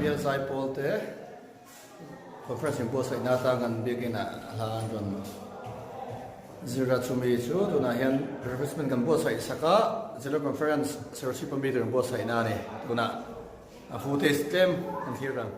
Bial zaipawl te conference in buatsaihna atang kan biakin ah hla an rawn zir a, chumi chu tunah hian refreshment kan buatsaih sak a, Zero Conference Serchhip a mi tur buatsaihna a ni tunah a footage tlem kan thlir ang.